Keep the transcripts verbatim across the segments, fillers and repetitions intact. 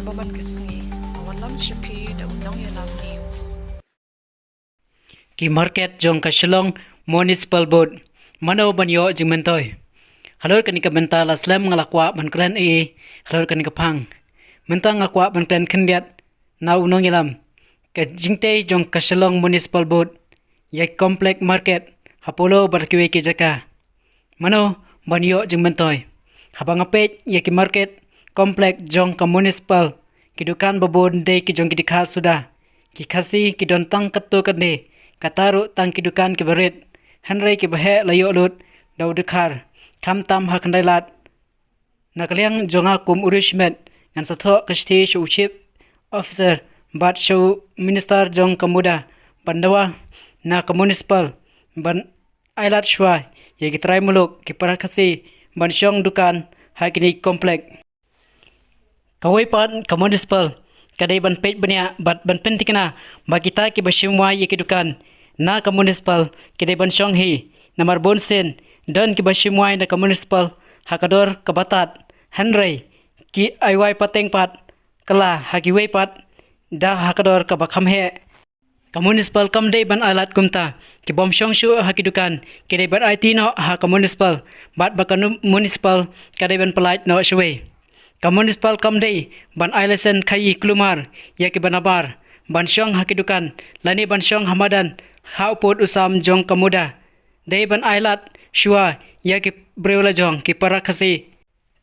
Ba man ka sngi, a wanlam sha phi da u Nongïalam News. Ki market jong ka Shillong Municipal Board, mano ban ïoh jingmyntoi? Halor kane ka bynta la slem nga la kwah ban kren ei ei halor kane ka phang. Mynta nga kwah ban kren khyndiat na u Nongïalam. Ka jingtei jong ka Shillong Municipal Board ïa ki complex market ha Polo bad kiwei ki jaka, mano ban ïoh jingmyntoi? Haba nga peit ïa ki market complex jong ka municipal, ki dukan ba bun dei ki jong ki dkhar suda. Ki Khasi ki don tang katto katne, kata ruh tang ki dukan kiba rit. Hynrei kiba heh la ïoh lut da u dkhar, khamtam ha khyndai lad. Na ka liang jong nga kum u riewshimet, ngan sa thoh ka shithi sha u Chief Officer bad sha u Minister jong ka MUDA ban dawa na ka municipal ban ailad shuwa ïa ki trai muluk, ki para Khasi ban shong dukan ha kine ki complex. Kawei pat ka municipal ka dei ban peit bniah bad ban pynthikna ba kita kiba shim wai ïa ki dukan na ka municipal ki dei ban shong hi. Namar bunsien don kiba shim wai na ka municipal ha ka dor kaba tad, hynrei ki ai wai pateng pat, kylla ha kiwei pat da ha ka dor kaba kham heh. Ka municipal kam dei ban ailad kumta, ki bym shong shuh ha ki dukan ki dei ban aiti noh ha ka municipal, bad ba ka nu-, municipal ka dei ban pyllait noh shawei. Ka municipal kam dei ban ai license khaïi kulmar ïa kiba nabar ban shong ha ki dukan lane ban shong ha madan ha u pud u sam jong ka MUDA. Dei ban ailad shuwa ïa ki briew lajong, ki para Khasi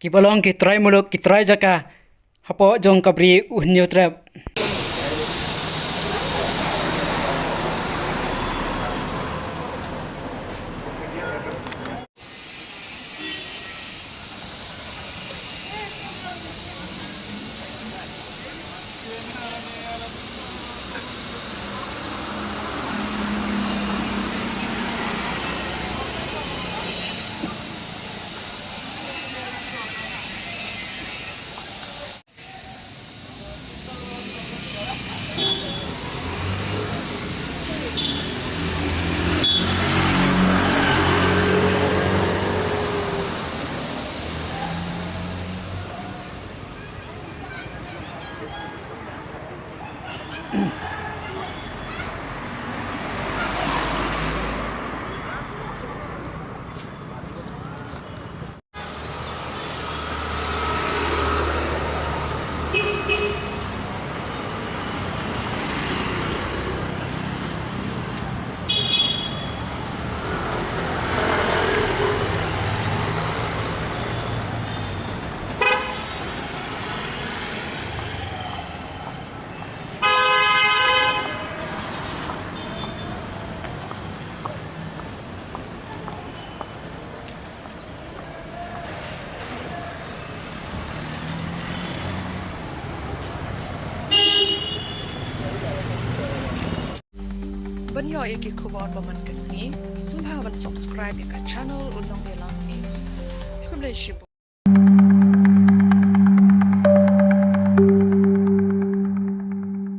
kiba long ki trai muluk, ki trai jaka hapoh jong ka Bri u Hynñiewtrep. Ban ïoh ïa ki khubor ba man ka sngi, sngewbha ban subscribe ïa ka channel U Nongïalam News. Khublei shibun.